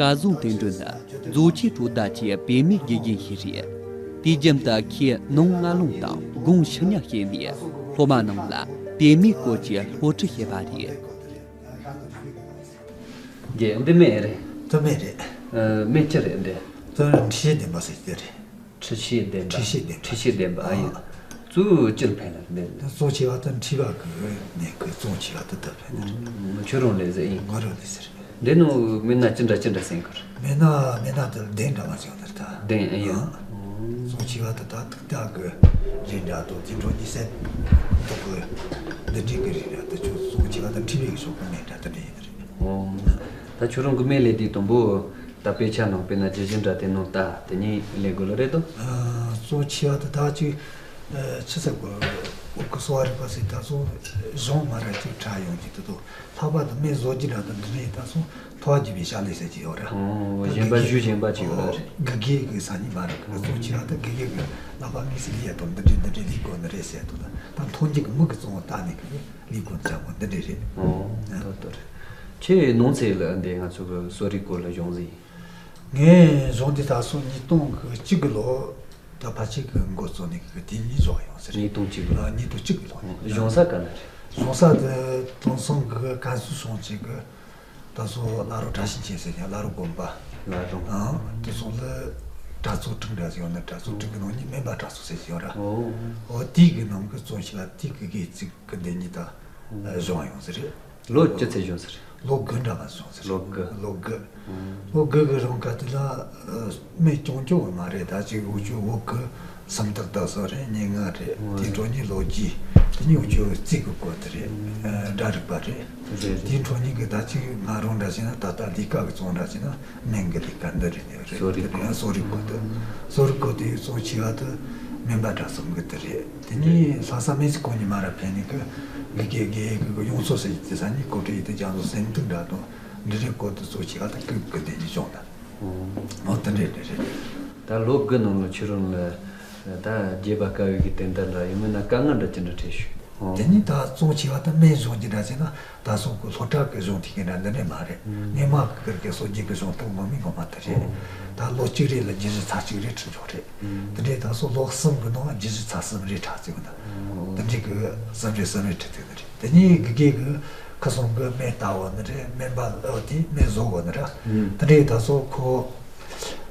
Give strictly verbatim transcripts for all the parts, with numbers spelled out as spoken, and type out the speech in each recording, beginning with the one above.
སྐལ་བཟང་དོན་གྲུབ་ནི་རྫོགས་ཆེན་གྲོལ་ཟླ་གི་བེད་མེད་དགེ་རྒན་ཞིག་རེད། དུས་རྒྱུན་དུ་ཁོས་ནང་སྔ་ལོང་དང་དགོང་ཕྱི་ཉལ་བྱས་ནས་སློབ་མ་རྣམས་ལ་བེད་མེད་སྐོར་གྱི་སློབ་ཁྲིད་བྱས་པ་རེད། རྒན། འདི་སྨན་རེད། དེ་སྨན་རེད། ཨ། སྨན་ཅི་རེད་འདི། དེ་ཁྲི་ཤེས་ལྡན་པ་ཟེར་གྱི་རེད། ཁྲི་ཤེས་ལྡན་པ། ཁྲི་ཤེས་ལྡན་པ། ཁྲི་ཤེས་ལྡན་པ། ཨ་ཡིན། ཨ། གཙོ་བོ་ཅིར་ཕན་ནི་རེད་འདི། གཙོ་ཆེ་བ་དེ་མཁྲིས་པ་གི་ནད་གི་གཙོ་ཆེ་བ་དེ་དེ་ཕན་ནི་རེད། ཁྱོད་རང་ལས་ཟེར་ཡིན། ང་རང་ལས་ཟེར། འདི་ནང་སྨན་སྣ་ཅི་འདྲ་ཅི་འདྲ་ཟེར་གི་རེད། སྨན་སྣ་སྨན་སྣ་དེ་གདན་འདྲ་མ་ཟེར་བ་དེ་རེད་ད། གདན། ཨ་ཡིན། ཨ། གཙོ་ཆེ་བ་དེ་ད་ཐུག་ཐག་གི་རིགས་འདྲ་དང་དེ་འཕྲོ་གཉིས་སེ་མདོག་གི་འདི་འདྲའི་གི་རིགས་འདྲ་དེ་ཆོ་གཙོ་ཆེ་བ་དེ་མཁྲིས་པའི་གི་ཕྱོགས་གི་སྨན་འདྲ་དེ་འདྲ་ཡིན་ནི་རེད། ཨོ། ད་ཁྱོད་རང་གི་སྨན་ལས་དུས་དང་པོ་ད་དཔེ་ཆ་ནང་དཔེར་ན་ཇི་བཞིན་འདྲ་དེ་ནང་ལྟ་དེ་གཉིས་ལེན་དགོས་ལ་རེད་དོ། ཨ། གཙོ་ཆེ་བ་དེ་ད་ཅིག་ཨ། ཆི་ཟེར་དགོས། འོག་གི་གསོ་བ་རིག་པ་ཟེར་ད་སོ་གཞུང་མ་ར་ཅིག་ཁྲ་ཡོང་གི་དེ་དོ། ལྷག་པར་དུ་སྨན་བཟོ་རྒྱུ་འདྲ་དང་འདི་ནས་ད་སོ་ཐོ་བ་བརྒྱུད་པའི་བྱ་ལས་ཟེར་གྱི་ཡོད་ར། ཨོ། གཞན་པ་ཞུ་གཞན་པ་ཅིག་ཡོད་ར་རེད། དགེ་རྒན་གྱི་ས་ཉིན་མ་ར་གི་གཙོ་ཆེ་བ་དེ་དགེ་རྒན་གྱི་ལག་པ་དངོས་སུ་ལས་ཡ་དང་འདི་འདྲའི་འདི་འདྲའི་ལས་དགོས་ནི་རེད་ཟེར་དོ། ད་མཐོང་རྒྱུ་གི་མིག་གི་གཙང་བོ་ལྟ་ནས་གི་ལས་དགོས་ནི་ཅང་མོ་འདི་འདྲའི་རེད། ཨོ། ད་ལྟ་རེད། ཁྱེད་ནང་ཚེ་ལ་འདི་ང་ཚོ་གི་གསོ་རིག་སྐོར་ལ་སྦྱོང་ཟིན། ངས་སྦྱོང་འདི་ད་སོ་ཉིས་སྟོང་གི་གཅིག་གི་ལོ། ད་ཕལ་ཆེར་གི་འགོ་བཙུགས་ནས་གི་དེ་ཉིད་བཟོ་ཡོང་ཟེར། ཉིས་སྟོང་གཅིག་ལ། ཨ། ཉིས་སྟོང་གཅིག་གི་ལོ་ནས། གཞུང་ས་ག་ན་རེད། གཞུང་ས་དེ་དེང་སང་གི་ཀན་སུའུ་གཞུང་ཆེན་གི་ད་སོ་བླ་རུང་བཀྲ་ཤིས་འཁྱིལ་ཟེར་ཡང་བླ་རུང་དགོན་པ། བླ་རུང་། ཨང་། དེ་སོང་ལ་གྲྭ་ཚོགས་དྲུག་འདྲ་ཟེར་ཡོད་ན་གྲྭ་ཚོགས་དྲུག་གི་ནང་ནས་སྨན་པ་གྲྭ་ཚོགས་ཟེར་ཡོད་ར། ཨོ། ཨོ། དེའི་གི་ནང་གི་གཙོ་ཆེ་ལ་དེའི་གི་དགེ་ཚིག་གི་འདི་ཉིད་ད་སྦྱོང་ཡོང་ཟེར་རེད། ལོ་ཅི་ཚེ་བྱུང་ཟེར། ལོ་དགུ་འདྲ་མ་བྱུང་ཟེར། ལོ་དགུ། ལོ་དགུ། ཨང་། ལོ་དགུ་གི་རིང་ག་དེ་ལ་ཨ་སྨན་རྐྱང་རྐྱང་མ་རེད། ད་ཅིག་འུ་ཅོ་བོད་གི་སུམ་རྟགས་དག་སོ་རེད། སྙན་ངག་རེད། ཨང་། དེའི་འཕྲོ་ནས་ལོ་རྒྱུས། དེ་ནས་འུ་ཅོ་རྩིས་གི་སྐོར་དེ་རེད། ཨ། སྒྲ་རིག་པ་རེད། རེད་རེད། དེའི་འཕྲོ་ནས་གི་ད་ཅིག་ང་རང་འདྲ་བྱས་ན་ད་ལྟ་ལས་ཀ་གི་བཙོང་འདྲ་བྱས་ན་སྨན་གི་ལས་ཀ་འདི་རེད། རེད། གསོ་རིག་དེ་རེད། གསོ་རིག་སྐོར་དེ། གསོ་རིག་སྐོར་དེ་གཙོ་ཆེ་བ་དེ་སྨན་པ་གྲྭ་ཚང་གི་དེ་རེད། དེ་ནས་ལྷ་ས་སྨན་རྩིས་ཁང་ནས་མ་ར་ཕེབས་ནས་གི་དགེ་རྒན་དགེ་རྒན་གི་ཡོངས་སུ་ཟེར་གྱི་དེ་ས་ནས་གོ་སྒྲིག་ཡིན་དུ་རྒྱ་མཚོ་སེམས་གཏིང་འདྲ་དང་འབྲི་རེས་སྐོར་དུ་གཙོ་ཆེ་བ་དང་ཀུན་གྱི་ལྡན་གྱི་སྦྱོང་དང་། ཨོ། དེ་འདྲས་འདྲ་རེད། ད་ལོ་དགུ་ནང་ལ་ཁྱོད་རང་ལ་ད་རྒྱས་པ་དཀའ་བའི་གི་དོན་དག་འདྲ་ཡང་མིན་ན་དཀའ་ངལ་འདྲ་ཅི་འདྲ་འཕྲད་བྱུང་། ཨོ། དེ་ནི་ད་གཙོ་ཆེ་བ་ད་སྨན་སྦྱོང་རྒྱུ་འདྲ་ཟེར་ན་ད་སོ་གི་སློབ་གྲྭ་གི་སྦྱོང་ཐིག་གི་འདྲ་འདི་འདྲས་མ་རེད། ཨང་། སྔས་མ་གི་ཀིར་གི་སོ་རྒྱུ་གི་སྦྱོང་ཐིག་ངོ་མའི་ངོ་མ་དེ་རེད། ཨོ། ད་ལོ་གཅིག་རེ་ལ་རྒྱུ་གཞི་ཚར་གཅིག་རེ་ཁྲིད་འཇོག་རེད། ཨང་། དེ་འདྲས་ད་སོ་ལོ་གསུམ་གི་ནང་རྒྱུ་གཞི་ཚར་གསུམ་རེ་ཁྲིད་ཟེར་བ་ན། ཨོ། དེ་འདྲས་གི་གསུམ་རེ་གསུམ་རེ་ཁྲིད་ཐུབ་ནི་རེད། དེ་ནས་དགེ་རྒན་གྱིས་ཁ་སང་གི་སྨན་ལྟ་བ་ནི་རེད། སྨན་པ་ཨོ་དེ་སྨན་བཟོ་བ་ནི་ར། ཨང་། དེ་འདྲས་ད་སོ་ཁོ་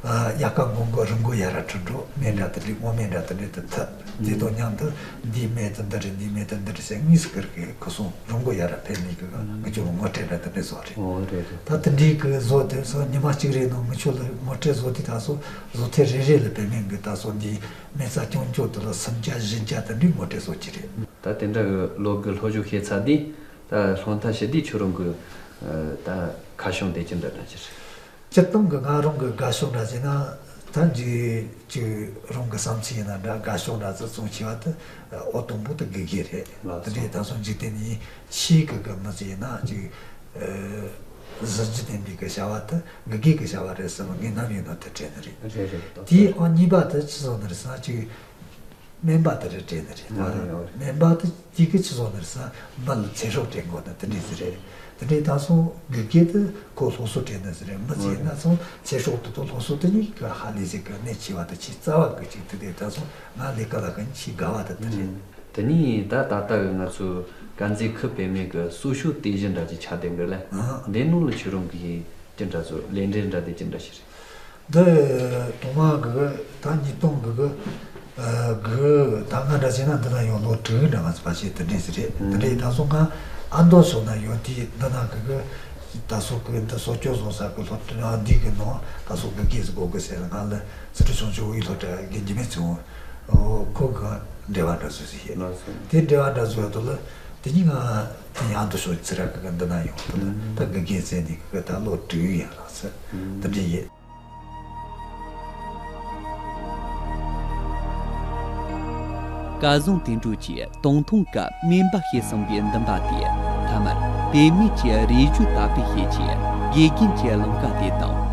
ཨ་ཡལ་ག་མགོ་མགོ་རི་མགོ་ཡར་ར་ཁྲིད་འགྲོ། སྨན་འདྲ་དེ་འདྲས་སྔོ་སྨན་འདྲ་དེ་འདྲས་དེ་ཐུབ། དེ་དང་མཉམ་དུ་འདིའི་སྨན་དེ་འདི་རེད། འདིའི་སྨན་དེ་འདི་རེད་ཟེར་དངོས་སུ་ཀིར་གི་ཁ་སང་རི་མགོ་ཡར་ར་ཕེབས་ནས་གི་ང་ཚོ་ངོ་སྤྲོད་འདྲ་དེ་འདྲས་བཟོ་རེད། ཨོ་རེད་རེད། ད་དེ་འདྲས་གི་བཟོ་དེ་སོ་ཉི་མ་གཅིག་རེ་ནང་ང་ཚོ་ལ་ངོ་སྤྲོད་བཟོ་དེ་ད་སོ་བཟོ་ཐེངས་རེ་རེ་ལ་བེད་མེད་གི་ད་སོ་འདིའི་སྨན་རྩ་རྐྱང་རྐྱང་དེ་ལ་སུམ་བརྒྱ་བཞི་བརྒྱ་དེ་འདྲས་ངོ་སྤྲོད་བཟོ་གི་རེད། ད་དེ་འདྲ་གི་ལོ་གི་སློབ་སྦྱོང་བྱས་ཚར་དུས་ད་སློབ་མཐར་ཕྱིན་དུས་ཁྱོད་རང་གི་ཨ་ད་ཁ་བྱང་དེ་ཅི་འདྲ་འདྲ་ཅི་རེད། སྤྱིར་བཏང་གི་ང་རང་གི་དགའ་ཕྱོགས་འདྲ་ཟེར་ན་ད་འཇིག་ཅིག་རང་གི་བསམ་ཚུལ་ཡིན་ན་འདྲ་དགའ་ཕྱོགས་འདྲ་ཚོ་གཙོ་ཆེ་བ་དེ་འོ་དང་པོ་དེ་དགེ་རྒན་རེད། ལགས་སོ། དེ་འདྲའི་ད་སོ་འཇིག་རྟེན་ནི་ཆེས་གི་གི་མི་ཚེ་ཡིན་ན་ཅིག་གཟི་བརྗིད་ལྡན་པའི་གི་བྱ་བ་དེ་དགེ་རྒན་གི་བྱ་བ་རེད་བསམ་ངས་ནམ་ཡིན་ན་དེ་དྲན་ནི་རེད། རེད་རེད། དེའི་ཨང་གཉིས་པ་དེ་ཅི་སོང་ནི་རེད་ཟེར་ན་ཅིག་སྨན་པ་དེ་རེད་དྲན་ནི་རེད། ཨ་རེད་ཨ་རེད། སྨན་པ་དེ་དེ་གི་ཆི་བཟོ་ནི་རེད་ཟེར་ན་མི་ལ་ཚེ་སྲོག་སྤྲད་དགོས་ན་དེ་འདྲས་ཟིག་རེད། དེ་འདྲས་ད་སོང་དགེ་རྒན་དེ་ཁོ་སློབ་གསོ་སྤྲད་ནི་ཟིག་རེད། མི་ཚེ་ན་སོང་ཚེ་སྲོག་དེ་དང་སློབ་གསོ་དེ་གཉིས་ཀ་ཧ་ལས་ཟིག་གི་གནད་ཆེ་བ་དེ་ཆེས་རྩ་བ་གི་ཅིག་དེ་དེ་ད་སོང་ང་ལས་ཀ་ལ་གི་ཆེས་དགའ་བ་དེ་དེ་རེད། དེ་ནས་ད་ད་ལྟ་གི་ང་ཚོ་དཀར་མཛེས་ཁུལ་བེད་མེད་གི་གསོ་བྱོལ་རྟེན་གཞི་འདྲ་ཅིག་ཆགས་བསྡད་འདུག་ལ། ཨ། འདི་ནང་ལ་ཁྱོད་རང་གིས་ཅི་འདྲ་ཚོ་ལས་འབྲེལ་འདྲ་དེ་ཅི་འདྲ་ཞིག་རེད། འདི་ཐོག་མ་གི་ད་ཉིས་སྟོང་གི་གི་ཨ་གི་ད་ང་འདྲ་བྱས་ན་འདི་ན་ཡང་ལོ་དྲུག་འདྲ་ང་ཚོ་ཕལ་ཆེར་དེ་འདྲས་ཟིག་རེད། དེ་འདྲས་ད་སོང་ང་ཨ་མདོ་ཕྱོགས་ན་ཡོད་དུས་འདི་ན་གི་གི་ད་སོ་གི་འདི་གསོ་སྐྱོང་བཟོ་ས་གི་སློབ་གྲྭ་འདི་གི་ནང་ད་སོ་གི་དགེ་རྒན་ཟིག་དགོས་གི་ཟེར་ང་ལ་སི་ཁྲོན་བྱང་ཆུབ་དབུས་སློབ་གྲྭ་གི་འཇིགས་མེད་ཚེ་དབང་ཁོ་གི་འབྲེལ་བ་འདྲ་བཟོས་ཟིག་ཡོད། ལགས་སོ། དེ་འབྲེལ་བ་འདྲ་བཟོས་ཡོད་དུས་ལ་དེ་ནི་ང་དེ་ནི་ཨ་མདོ་ཕྱོགས་ཚེ་རབས་གི་གི་འདི་ན་ཡོང་དུས་ལ་ད་གི་དགེ་རྒན་ཟེར་ནས་གི་ད་ལོ་དྲུག་ཡར་ལངས་ཚེ་འདི་འདྲས་ཡོད། སྐལ་བཟང་དོན་གྲུབ་ཀྱིས་དང་ཐོག་གི་སྨན་པ་ཞིག་བསམ་པའི་འདུན་པ་དེ་མཐའ་མར་བེད་མེད་ཀྱི་རེ་ཞུ་དག་པའི་ཞིག་གིས་དགེ་རྒན་གྱི་ལམ་ཀ་དེ་དང་